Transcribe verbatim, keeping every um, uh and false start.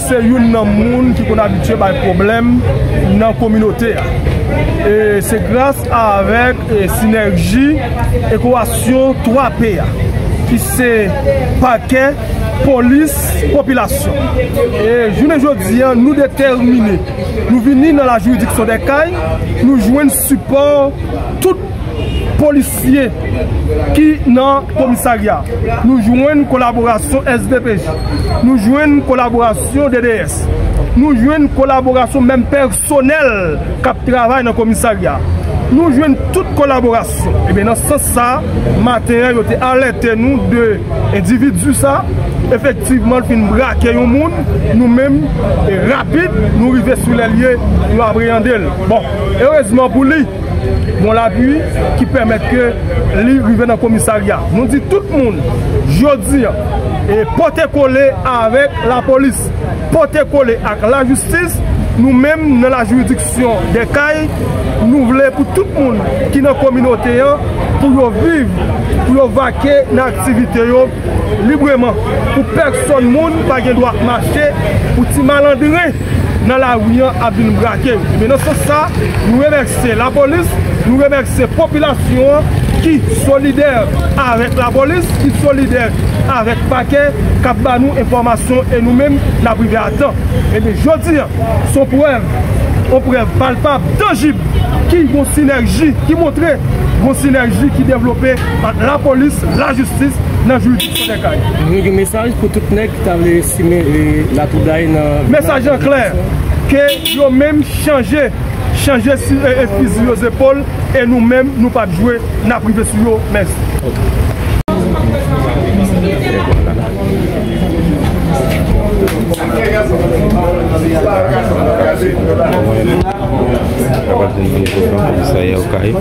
Se youn nan moun ki konn abitye bay pwoblèm nan kominote a. E se gras avèk, e, sinèji, ekwasyon twa P a, ki se pakè, polis, popilasyon. E jounen jodi a, nou detèmine. Nou vini nan la jiridiksyon dè Kay, nou jwenn sipò tout polisye ki nan komisarya. Nou jwenn kolaborasyon S D P J. Nou jwenn kolaborasyon D D S. Nou jwenn kolaborasyon menm pèsonèl k ap travay nan komisarya. Nou jwenn tout kolaborasyon. Ebyen, nan sans sa, maten an, yo te alète nou de endividi sa. Efektivman, l fin brake yon moun. Nou menm, e rapid, nou rive sou lè l ye, nou apreyande l. Bon, erezman pou li, gon lapui ki pèmèt ke li rive nan komisarya. Nou di tout moun, jodi a, e pote kole avèk lapolis, pote kole ak lajistis. Nou menm, nan lajiridiksyon dè Kay, nou vle pou tout moun ki nan kominote an, pou yo viv, pou yo vake nan aktivite yo libreman, pou pèsonn moun pa gen dwa mache, pou ti malandren nan lari an ap vin brake yo. Men nan sans sa, nou remèsye lapolis, nou remèsye popilasyon an ki solidè avèk lapolis, ki solidè avèk pakè, k ap ba nou enfòmasyon e nou menm n ap rive a tan. Ebyen, jodi a, se yon prèv, yon prèv palpab, tanjib, ki gon sinèji, ki montre gon sinèji ki devlope ant lapolis, lajistis nan jiridiksyon dè Kay. Nou gen mesaj pou tout nèg ki ta vle simen, e, latwoublay nan... Mesaj an klè, ke yo menm chanje, chanje si, e, e, fizi yo zepòl, e nou menm, nou p ap jwe, n ap rive sou yo. Mèsi. Kapab vin pou komisarya Okay.